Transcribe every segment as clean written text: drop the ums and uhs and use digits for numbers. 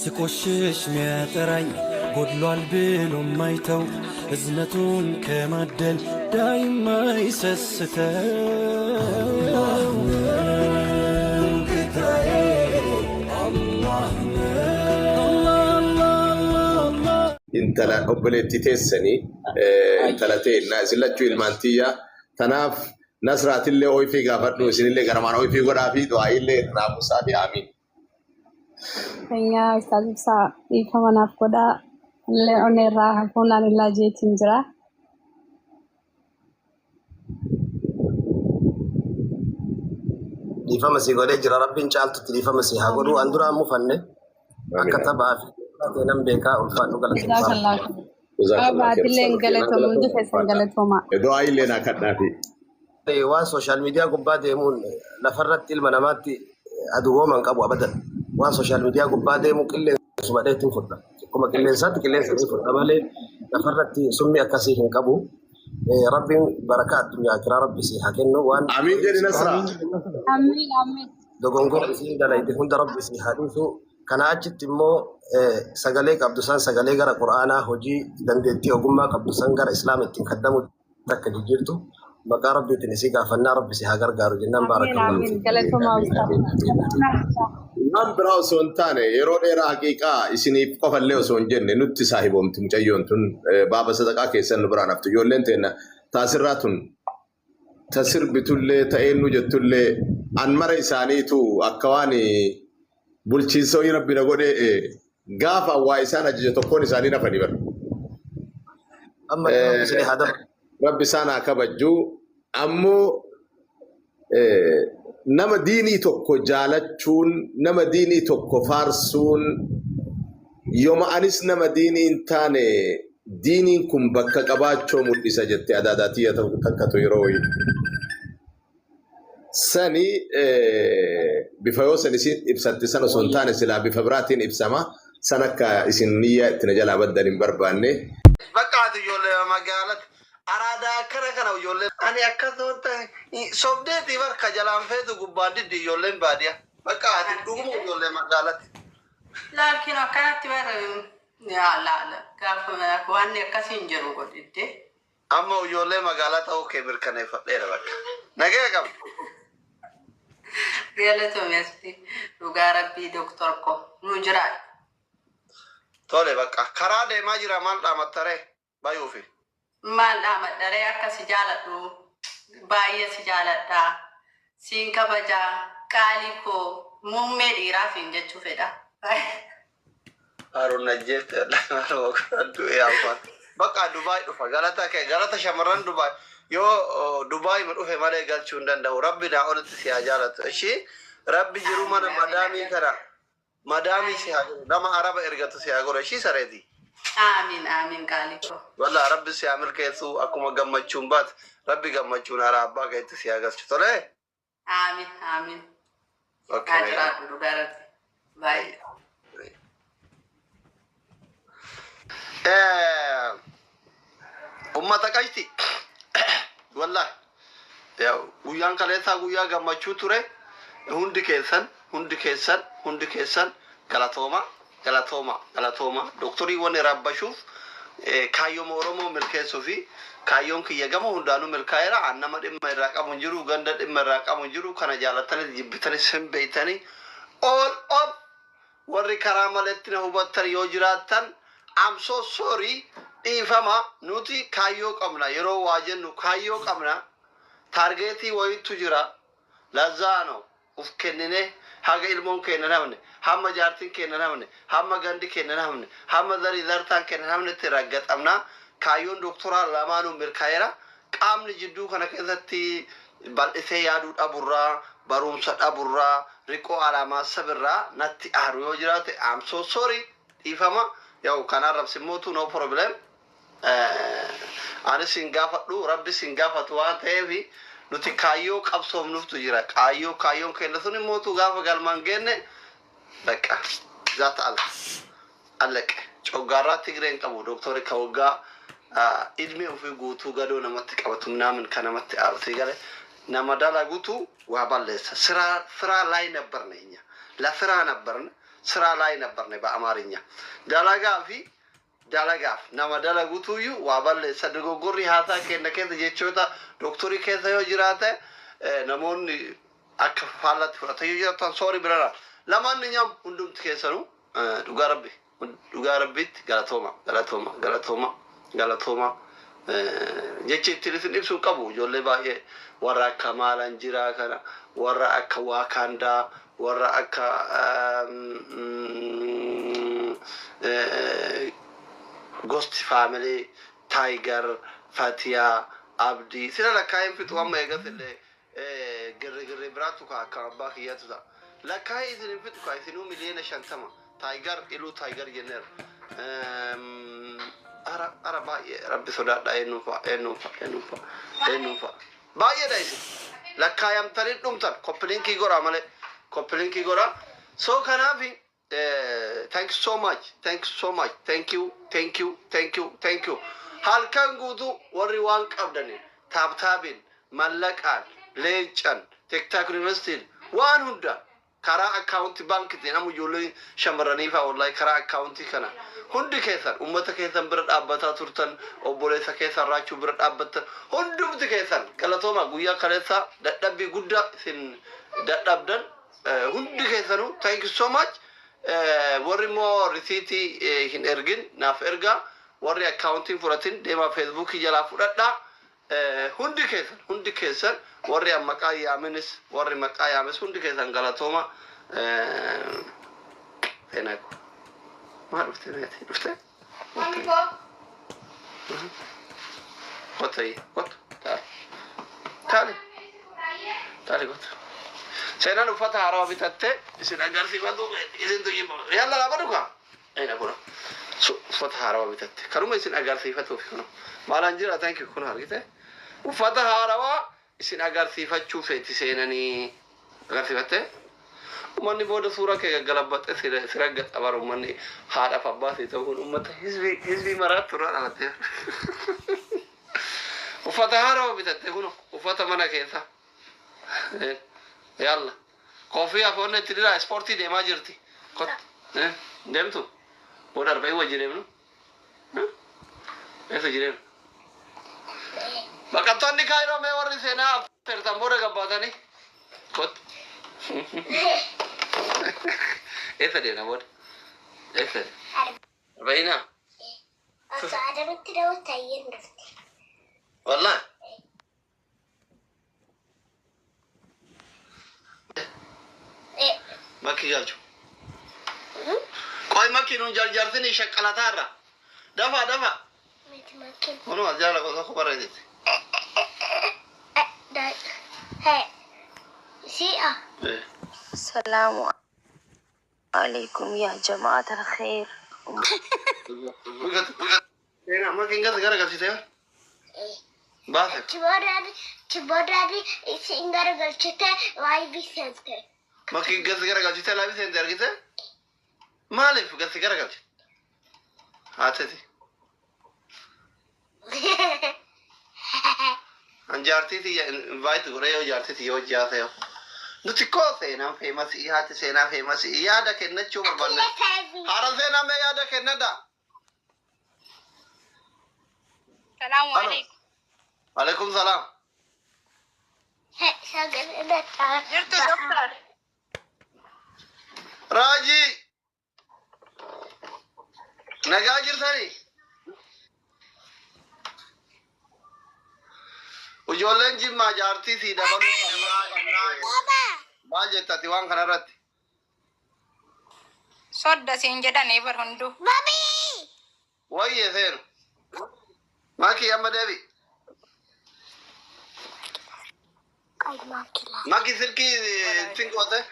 ስቆሽሽ ሚያጠራኝ ጎድሏል ብሎ ማይተው እዝነቱን ከማደል ዳይማ ይሰስተው ጌታዬ አላህ ነው። Intala obboleettii teessanii intala teenna isin lachuu ilmaan tiyya tanaaf nasraatillee ooyifii gaafadhu isinillee garamaan ooyifii godhaa fi du'aayiillee raamusaa fi aamiin. Keenyaa Ustaaz Ibsaa dhiifama naaf godhaa. Illee onnee irraa hafuunaan illaa jeetiin jira. Dhiifama si godhee jira. Rabbiin caaltutti dhiifama si haa godhu. An duraan mufanne akka taphaa fi ta'e nan beekaa ulfaadhu galatoomsaa. Jazakallah khair. Jazakallah khair. Baatilee hin Ustaaza keenyaa galatooma hundi galatoomuu keessan ulfaadha. galatooma. Du'aayiillee naa kadhaafi. Waan sooshaal miidiyaa gubbaa deemuun lafarratti ilma namaatti aduwwooma hin qabu abadan. Waan sooshaal miidiyaa gubbaa deemu qilleensuma dheetiin fudha. Akkuma qilleensaatti qilleensa ni fudha malee lafarratti summii akkasii hin qabu. Rabbiin barakaa addunyaa akiraa rabbi si haa kennu waan Amiin jedhi Nasraa. Amiin amiin. Dogongora isiin dalayde hunda rabbi si haa dhiisu. Kana achitti immoo sagalee qabdu san sagalee gara Qur'aanaa hojii dandeettii ogummaa qabdu san gara Islaama ittiin kaddamu takka jijjiirtu maqaa rabbiitiin isii gaafannaa rabbi si haa gargaaru jennaan Amiin baarakallahu amiin. fiik. Galatooma Amiin Ustaaz. amiin. Waan biraa osoo hin taane yeroo dheeraa haqiiqaa isiniif qofallee osoo hin jenne nutti saahiboomti mucayyoon tun baaba sadaqaa keessan nu biraan haftu ijoolleen teenna taasirraa tun ta sirbitullee ta eenyu jettullee an mara isaaniitu akka waan bulchiinsa wayii rabbi na godhe gaafa waa isaan ajaje tokkoon isaanii nafani bara. Amma rabbi isinii haa dabalu. Rabbi isaan haa kabajju ammoo nama diinii tokko jaalachuun nama diinii tokko faarsuun yoma anis nama diinii hin taane diiniin kun bakka qabaachoo mul'isa jette adaadaa tiyya takkatu yeroo wayii. Sani bifa yoo san isin ibsatte san osoo hin taane silaa bifa biraatiin ibsama. San akka isin niyyaa itti na jalaa baddan hin barbaanne. Bakka ati ijoollee magaalatti araadaa akkana kana ijoollee ani akkas wanta sobdeetii barka jalaan feetu gubbaan diddi ijoolleen baadiyaa. Bakka ati dhuguma ijoollee magaalatti. Laakiin akkanatti bar yaa laala gaafa waan akkasii hin jiru godhidde. Amma ijoollee magaalaa ta'uu kee mirkaneeffadheera bakka. Nagaya qabda. Galatoomi asti dhugaa rabbii doktor ko nu jiraadhu. Tole bakka karaa deemaa jira maal dhaamattaree bayuufi. Maal dhaamadharee akka si jaaladhu baay'ee si jaaladha siin kabajaa qaalii koo muummee dhiiraa siin jechuu fedha. Haruun ajjeefte du'e afaan. Bakka Dubaay dhufa galata kee galata shamarran Dubaay yoo Dubaay ma dhufe malee galchuu hin danda'u rabbi naa olitti si haa jaalatu ishii rabbi jiruu mana Amiin amiin madaamii kana madaamii si haa godhu nama araba ergatu si haa godhu ishii sareeti. Amiin amiin qaalii koo. Wallah rabbi si haa milkeessu akkuma gammachuun baate rabbi gammachuun hara abbaa keetti si haa galchu tolee. Amiin amiin. Okay Naa nagaa. jiraadhu dhugaa rabbi. Baay'ee. Ummata qashti wallahi guyyaan kaleessaa guyyaa gammachuu ture hundi keessan hundi keessan hundi keessan galatooma galatooma galatooma doktoriiwwan rabbashuuf kaayyooma Oromoo milkeessuu fi kaayyoon kiyya gama hundaanuu milkaa'eera. An nama dhimma irraa qabu hin jiru, ganda dhimma irraa qabu hin jiru. Kana jaalattanis jibbitanis hin beeytanii. All of warri karaa maletti na hubattan yoo jiraattan I'm so sorry dhiifama nuti kaayyoo qabna yeroo waa jennu kaayyoo qabna taargeetii wayiitu jira lazaano uf kenninee haga ilmoon keenya hin hafne hamma jaartiin keenya hin hafne hamma gandi keenya hin hafne hamma zarii zartaan keenya hin hafnetti raggaxamna kaayyoon doktoraa lamaanuu milkaa'eera qaamni jidduu kana keessatti bal'isee yaaduu dhaburraa barumsa dhaburraa riqoo alaamaa sabirraa natti aaru yoo jiraate I'm so sorry dhiifama yaa'u kan arrabsimmootu no problem anis hin gaafadhu rabbis hin gaafatu waan ta'eef nuti kaayyoo qabsoofnuftu jira kaayyoo kaayyoon keenya sun immootu gaafa galmaan geenne bakka zaata ala allaqe coggaarraa tigreen qabu doktori ka waggaa ilmee ofii guutuu gadoo namatti qabatu minaamin ka namatti aaru si gale nama dalagutu waa balleessa ስራ ስራ ላይ ነበርን እኛ ለስራ ነበርን ስራ ላይ ነበርን። በአማርኛ dalagaa fi dalagaaf nama dalagutuyyuu waa balleessa. Dogoggorri haasaa kenna keessa jechoota dooktorii keessa yoo jiraate, namoonni akka faallatti fudhatan yoo jiraatan, sorry birara. ለማንኛውም hundumti keessanuu dhugaa rabbi, dhugaa rabbitti galatooma, galatooma, galatooma, galatooma. Jechi ittiin isin ibsuu qabu, ijoollee baay'ee warra akka Maalan jiraa kana, warra akka Waakaandaa, warra akka Gosti Family, Tiger, Fatiyaa, Abdii sila lakkaa'een fixu. Amma eegas illee girri girri biraatu ka akka abbaa kiyyaatu ta'a. Lakkaa'ee isin hin fixu ka isinuu 50,000,000. Tiger, iluu Tiger jenneera. Ara ara, baay'ee rabbi sodaadha. Eenyuun fa'a, eenyuun fa'a, eenyuun fa'a, eenyuun fa'a? Baay'eedha. Isin lakkaayamtanii dhumtan. Copy link godhaa malee, copy link godhaa. So kanaafi thank you so much, thank you so much, thank you, thank you, thank you, thank you. Halkan guutuu warri waan qabdaniin, tap tapiin, mallaqaan, leencan, TikTok yuunivarsiitiin, waan hundaan, karaa akkaawuntii baankitiin, amma ijoollee shamarranii fa'aa, wallahi karaa akkaawuntii kana hundi keessan ummata keessan bira dhaabbataa turtan, obboleessa keessan raachuu bira dhaabbattan, hundumti keessan galatooma. Guyyaa kaleessa dadhabbii guddaa isin dadhabdan hundi keessanuu thank you so much. Warri immoo risiitii hin ergin naaf ergaa. Warri akkaawuntiin fudhatin deemaa Facebookii jalaa fudhadhaa. Hundi keessan, hundi keessan, warri maqaa yaaminis, warri maqaa yaamis, hundi keessan galatooma. Seenaa ko maal dhufte? Meeti dhufte? Kottu, kottu, taali, taali, taali, kottu. Seenaan uffata haarawaa bitattee isin agarsiifatu. Isin tuyyiba yalla lama dhuka eena kuna uffata haarawaa bitatte kanuma isin agarsiifatuuf. Kuna maalaan jira? Thank you. Kun argite, uffata haarawaa isin agarsiifachuu feeti seenanii agarsiifatte. Uummanni booda suura kee gaggalabbaxee si raggaxa bara. Uummanni haadhaaf abbaa si ta'uun uummata hizbii hizbii maraatti irraa dhalattee uffata haarawaa bitatte. Kun uffata mana keessa. Yalla, koofii afoonni itti dira. Ispoortii deemaa jirti. Kot deemtu booda arba'ii wajji deemnu. Eessa jireenu? Baqattoonni Kaayiroo, mee warri seenaa affeertan booda gabbaatanii kot. Eessa deemna booda? Eessa? Arba'inaa? Osoo Adamitti daawwatu hayyeen dhufte. Wallahi. Makki galchu. Qoy, makki nuun jarjartini shaqqalataarra. Dafa dafa. Miti makkiin. Kunuma jala gosa barreessite. Hee. Si'a. السلام عليكم يا جماعة الخير. Seenaa makkiin gasa gara galchitee baase. Achi boodaan isin garagalchite live seente. Makkiin gasa gara galchitee live seente argite? Maaliif gasa gara galchite? Haateti. An jaartii tiyya invite godhee yoo jaartii tiyya hojii haasa'e. Nuti koo seenaan famous, haati seenaa famous, yaada kennachuu barbaanne. Haara seenaa, mee yaada kennadha. Salaamu alaikum. Alaikum salaam. Sagalee Jirtu, doktor? Raajii. Nagaa jirtanii? Ijoolleen Jimmaa jaartii sii dabaluu qabnaa. Maal jettati waan kanarratti? Sodda siin jedhanii bar hunduu. Wayyee seenu. Maki, amma deebi. Maki, silkii ittiin goote.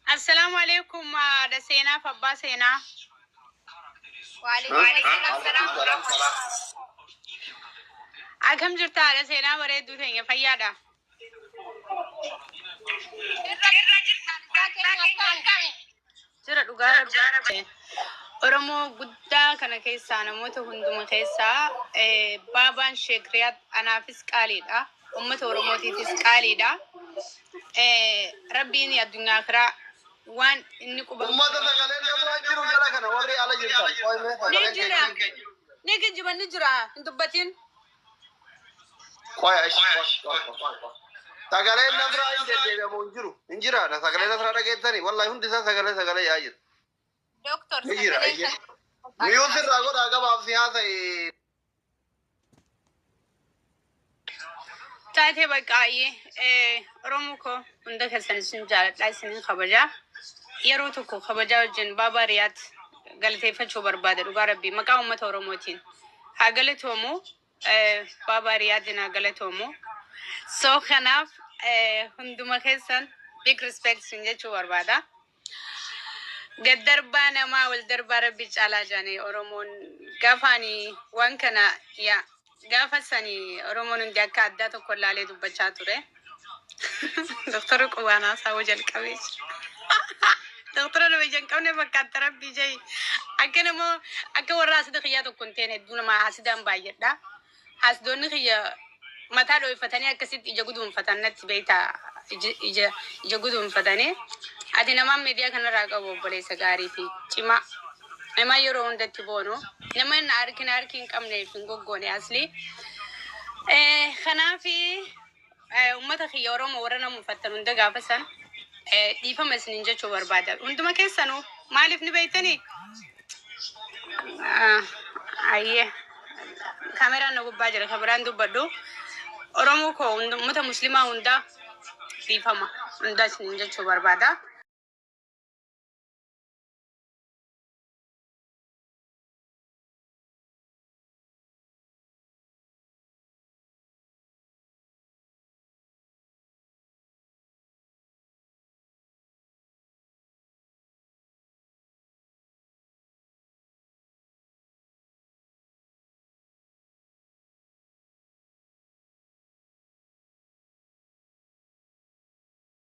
Assalaamu alaikum, haadha seenaaf abbaa seenaa. Waalaikum salaam. Akkam jirta, haadha seenaa bareedduu teenya? Fayyaadha? Irra jirta jira, dhugaa rabbi. Oromoo guddaa kana keessaa, namoota hunduma keessaa, baabaan Sheekriyaat anaafis qaaliidha. Uummata Oromootiifis qaaliidha. Rabbiin addunyaa kiraa Waan inni quba hin Uummata qabne. sagaleen nasraa jiru jala kana warri ala jirtan. Qoy mee Ni sagaleen jira. keenya hin jiru. Ni kijiba ni jira. Hin dubbatin. Qoy ashi qoy qoy qoy. Sagaleen nasraa hin deddeebi'amu hin jiru. Hin jira. Sagalee nasraa dhageessanii wallahi hundi isaa sagalee sagalee yaa jira. Doktor Ni jira. sagalee Iyyee. kana. Miyuun sirraa godhaa gabaabsi haasa'e. Taatee baqqaa'ee Oromoo koo hunda keessan isin jaaladha isinin kabajaa. Yeroo tokko kabajaa wajjin Baabaa Riyaat galateeffachuu barbaada dhugaa rabbii maqaa uummata Oromootiin. Haa galatoomu Baabaa Riyaatiin haa galatoomu. So kanaaf hunduma keessan big respect isin jechuu barbaada. Gad darbaa namaa wal darbaa rabbi caalaa jaanii Oromoon gaafaanii waan kana yaa gaafa sanii Oromoon hundi akka addaa tokko laalee dubbachaa ture. Doktora Qubaanaa saawwa jalqabee jira. Doktora nama ija hin qabne fakkaata rabbii jahi. Akka nama akka warra hasida kiyyaa tokko hin teene hedduu nama hasidaan baay'adha. Hasidoonni kiyya mataa dhooyfatanii akkasitti ija guduunfatan natti beektaa ija ija ija guduunfatanii. Ati namaan miidiyaa kanarraa qabu obboleessa gaarii fi cimaa. Nama yeroo hundatti boonu nama hin harkina harki hin qabneef hin goggoone asli. Kanaafi uummata kiyya Oromoo warra nama uffattan hunda gaafa san dhiifama isiniin jechuu barbaada. Hunduma keessanuu maaliif ni beektanii? Ayyee kaameraan na gubbaa jira kameraan dubbadhu. Oromoo koo uummata muslimaa hundaa dhiifama hunda isiniin jechuu barbaada.